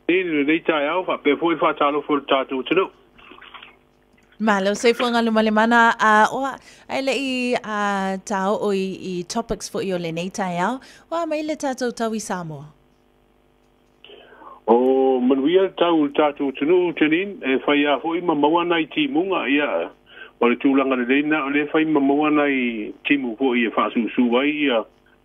I lenei taeao faapea foi le faatalofa i le tatou atunuu. Malo soifua Galumalemana a oa ae le i a taoo i topics foi o lenei taeao, oa mai le tatou tau i Samoa. O manuia le tau i le tatou atunuu Janine, e fai lava foi ma maua nai timuga, ia o le tulaga lelei lena o lea e fai ma maua nai timu foi e faasusu ai ia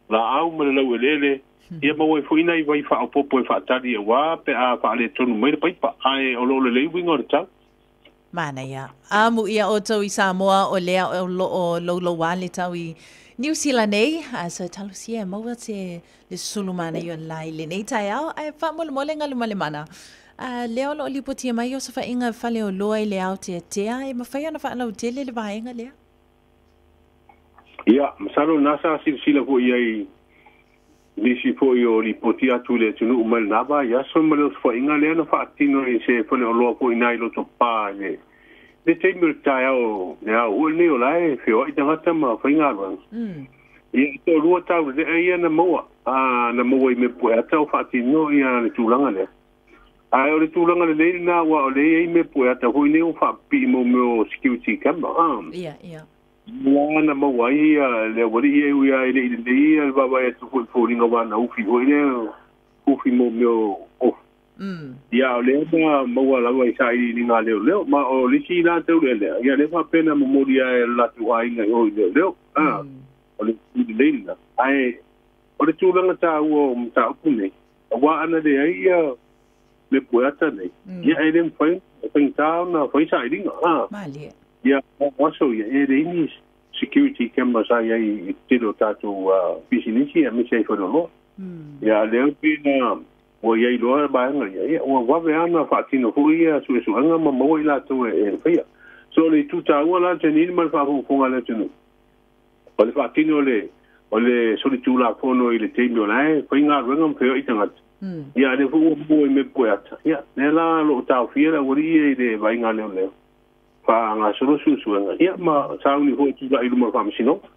laau ma le laueleele, ia maua ai foi nai vai faaopoopo e faatali aua pe a faaletonu mai le paipa, ae o lo o lelei uiga o le tau. Manaia. Amuia outou i Samoa o lea o lo o louloua le tau i Niu Sila nei, a so talosia e maua te le sulu manaia o le la i lenei taeao, ae faamolemole Galumalemana. A lea o lo o lipotia mai osofaiga faleoloa i le aoteatea, e mafai ona faalautele le vaega lea? Ia, masalo na sa silasila foi i ai nisi foi o lipoti atu i le atunuu mai lena vaiaso ma le osofaiga lea na faatino i se faleoloa foi i ina i Lotopa i le taimi o le taeao le ao foi lenei o la e feoai tagata ma faigaluega. Ia, e toalua taulelea ia na maua, na maua i Mepueata o faatino ia le tulaga lea. Ae o le tulaga lelei lena aua o lea e i ai Mepueata foi nei ua faapipii i mea o security camera. Ia, ia. Lea na maua ai le aualii e ui lava e le i lelei le vaavaai atu foi i foliga aua na ufi foi lea, ufi mo mea o ofu. Ia, o lea na maua lava i sailiiliga a leoleo. Ma o le isi la taulealea, ia lea faapea na momoli lava e le latou aiga i o i leoleo. O le itu lelei lena. Ae o le tulaga taua o mataupu nei, aua ana leai ia Mepueata nei, ia e le mafai e faigata ona fai sailiga. Malie. Ia, o aso ia, e leai ni security camera sa i ai i le tele o tatou pisinisi aemaise ai faleoloa. Ia, a o lea pei ona ua i ai loa le vaega ia, ia ua vave lava ona faatino foi ia suesuega ma maua i latou e faia. So, o le itu taua la Janine ma le faafogafoga a le atunuu, o le faatino o le solitulafono i le taimi o la e faigaluega ma feoai tagata. Ia, a o lea foi ua maua i Mepueata, ia, lea la o lo o taofia le aualii ia i le vaaiga a leoleo. Faagasolo suesuega, ia ma sauni foi e tulai i luma o le Faamasinoga.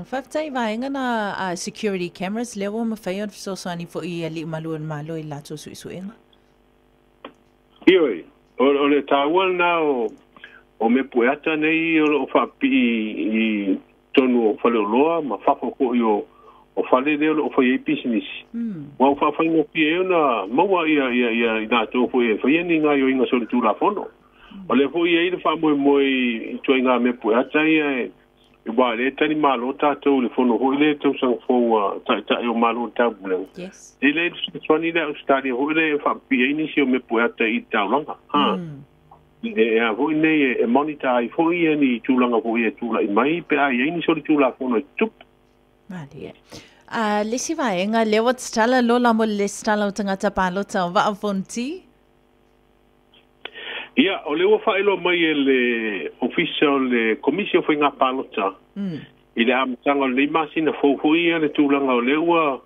Faafetai i vaega na a security cameras lea ua mafai ona fesoasoani foi i alii malu o le Malo i le latou suesuega. Ioe, o le taua lena o mea pueata nei o lo o faapipii i totonu o faleoloa ma fafo foi o fale lea o lo o fai ai pisinisi. Ua faafaigofie ai ona maua ia i latou foi e faia ni gaoioiga solitulafono. O lea foi e i ai le faamoemoe i ituaiga mea pueata ia aua o lea e talimalo tatou i le fono foi lea tausaga fou a Taitai o Malo o le Taupulega. Yes. E lelei le fesoasoani lea a Ausetalia foi lea e faapipii ai nisi o mea pueata i le taulaga. E a foi nei e monitor ai foi ia ni tulaga foi e tulai mai pe a i ai ni solitulafono e tutupu. Malie. A le isi vaega, lea ua tatala lola mo le lesitala o tagata palota o Vaa o Fonoti. Ia, o lea ua faailoa mai e le Ofisa o le Komisi o Faiga Palota i le amataga o lenei masina fou foi ia le tulaga o lea ua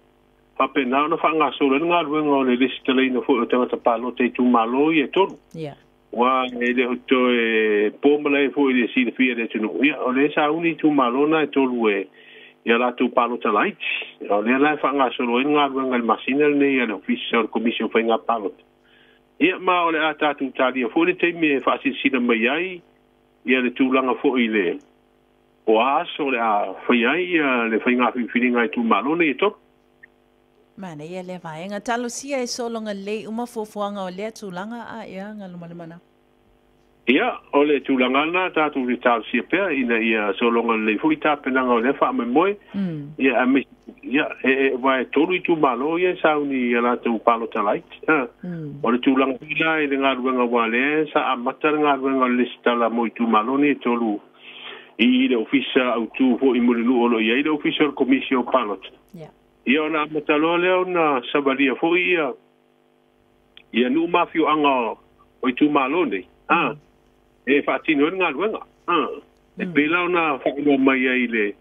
faapena ona faagasolo ai le galuega o le lesitalaina foi o tagata palota i itumalo ia e tolu. Aua e le o toe po malae foi i le silafia e le atunuu, ia, o lea e sauni itumalo na e tolu e i a latou palota laiti. O lea la e faagasolo ai le galuega i le masina lenei a le Ofisa o le Komisi o Faiga Palota. Ia, ma o le a tatou talia foi le taimi e faasilasila mai ai ia le tulaga foi i le o a aso o le a faia ai ia le faiga filifiliga a itumalo nei e tolu. Manaia lea vaega. Talosia e sologa lelei uma fuafuaga o lea tulaga a ea Galumalemana? Ia, o le tulaga lena tatou te talosia pea ina ia sologa lelei foi tapenaga o lea faamoemoe. Ia, aemaise, ia, aua e tolu itumalo ia e sauni i a latou palota laiti. O le tulaga foi la i le galuega aua o lea sa amata le galuega o le lesitala mo itumalo nei e tolu i le Ofisa Autu foi i Mulinuu o lo o i ai le Ofisa o le Komisi o Palota. Ia ona amata loa lea ona savalia foi ia ia nuu ma afioaga o itumalo nei, a, e faatino ai le galuega. A, e pei la ona faailoa mai ai i le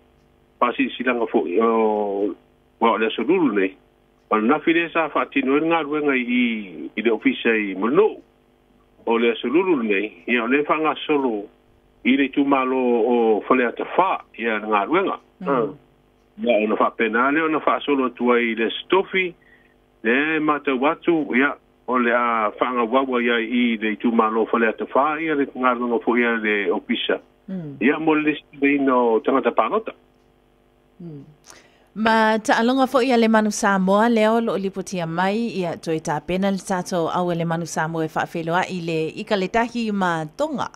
faasilasilaga foi o aua o le Aso Lulu nei, o le nafi lea sa faatino ai le galuega i i le Ofisa i Mulinuu. O le Aso Lulu lenei, ia o lea e faagasolo i le itumalo o Faleata 4 ia le galuega. A, ia ona faapena lea ona faasolo atu ai i le Aso Tofi, lea e matau atu, ia, o le a faagauau ai ai i le itumalo o Faleata 4 ia le galuega foi a le ofisa. Ia mo le lesitalaina o tagata palota. Ma taaloga foi a le Manu Samoa lea o lo o lipotia mai, ia toe tapena le tatou au a le Manu Samoa e faafeiloai i le Ikaletahi ma Tonga.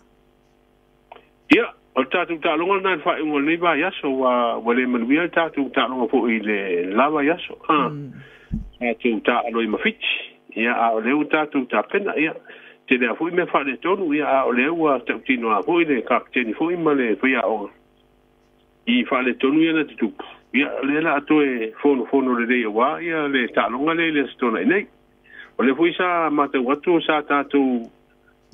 Ia, o le tatou taaloga lena i le faaiuga o lenei vaiaso, ua ua le manuia le tatou taaloga foi i le la vaiaso. A, tatou taaalo ai ma Fiti, ia, a o lea ua tatou tapena, ia, tele lava foi mea faaletonu, ia, a o lea ua tautino lava foi le kapeteni foi ma le faiaoga i faaletonu ia na tutupu, ia, o lea o le a toe fonofono lelei aua ia le taaloga lea i le Aso Toonai nei. O lea foi sa matau atu sa tatou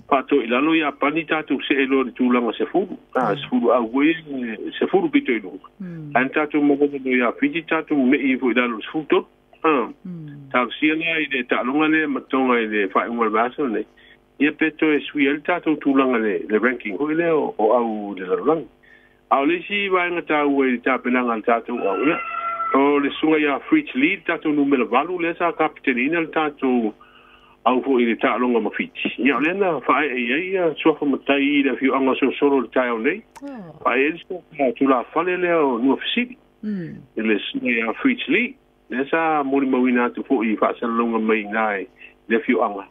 faatoilalo Iapani tatou see loa i le tulaga 10, a 10 au foi 10 pito i luga. Ae na tatou maua loa ia Fiti tatou me'i ifo i lalo i le 13. A, talosia la i le taaloga lea ma Tonga i le faaiuga o le vaiaso lenei, ia pe toe sui ai le tatou tulaga i le ranking foi lea o au i le lalolagi. A o le isi vaega taua i le tapenaga a le tatou au, ia, o le susuga ia Fritz Lee, le tatou numera 8 lea sa kapeteniina le tatou au foi i le taaloga ma Fiti. Ia, o lea na faaee i ai ia suafa matai i le afioaga o Solosolo i le taeao nei. Faaee ai le suafa tulafale lea o Nuafesili, i le susuga ia Fritz Lee, lea sa molimauina atu foi i faasalalauga mai i ina i le afioaga.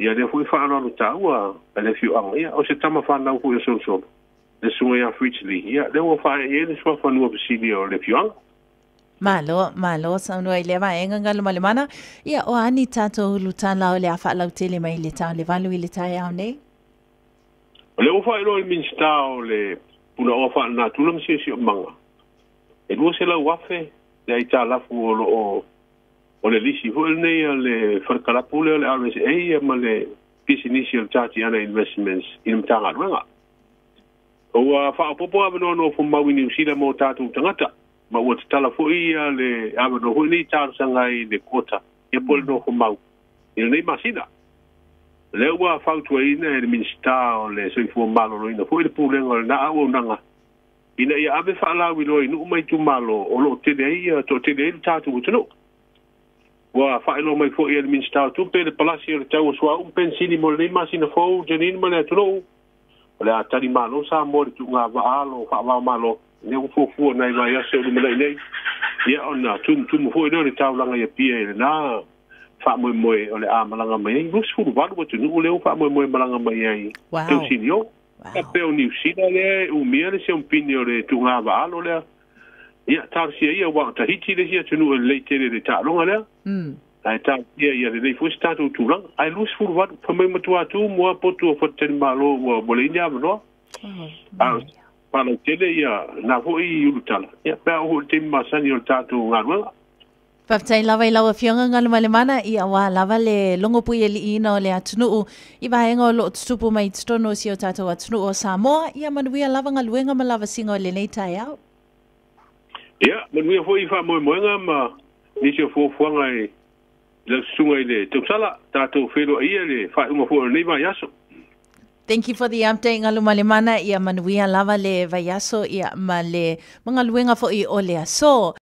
Ia, lea foi faaaloalo taua a le afioaga, ia, o se tama fanau foi o Solosolo, le susuga ia Fritz Lee, ia, lea ua faaee i ai le suafa Nuafesili o le afioaga. Malo, malo saunoa i lea vaega Galumalemana. Ia, o a ni tatou ulutala o le a faalautele mai i le tau le 8 i le taeao nei? O lea ua faailoa e le Minisita o le Punaoa Faalenatura ma Siosiomaga, e 200,000 le aitalafu o lo o o le lisi foi lenei a le fale kalapu lea o le RSA ia ma le pisinisi o le Tatiana Investments i le Matagaluega. Ua faaopoopo avanoa nofo mau i Niu Sila mo tatou tagata, ma ua tatala foi le avanoa foi lenei i talosaga ai i le quota ia po o le nofo mau i lenei masina. O lea ua fautuaina e le Minisita o le Soifua Maloloina foi le Pulega o lena auaunaga ina ia ave faalauiloa i nuu ma itumalo o lo o tele ai toatele ai le tatou atunuu. Ua faailoa mai foi e le Minisita o Tupe le palasi o le tau o suauu ma penisini mo lenei masina fou, Janine ma le atunuu. O le a tali malo Samoa i le tuuga vaa-alo faava-o-Malo, lea ua fuafua nai vaiaso o lumanai nei, ia ona tumutumu foi lea o le taulaga i Apia i lena faamoemoe o le a malaga mai ai. 28 atunuu lea ua faamoemoe malaga mai ai tausinio. Wow. Pei o Niu Sila lea e umia le siompini o le tuuga vaa-alo lea. Ia, talosia ia, aua o Tahiti le isi atunuu e lelei tele i le taaloga lea. Ae talosia ia lelei foi se tatou tulaga. Ae 28, fai mai matua tumu lava potu o faletalimalo ua leai ni avanoa. A o faalautele ia na foi ulutala, ia pe a oo foi i le taimi masani o le tatou galuega. Faafetai lava i lau Afioga Galumalemana i aua lava le logopuialiiina o le atunuu i vaega o lo o tutupu mai i totonu o si o tatou atunuu o Samoa. Ia manuia lava galuega ma lavasiga o lenei taeao. Ia, manuia foi i faamoemoega ma nisi o fuafuaga i lau susuga i le tausala, tatou feiloai ia i le faaiuga foi o lenei vaiaso. Thank you for the update Galumalemana, ia manuia lava le vaiaso ia ma le ma galuega foi o le aso.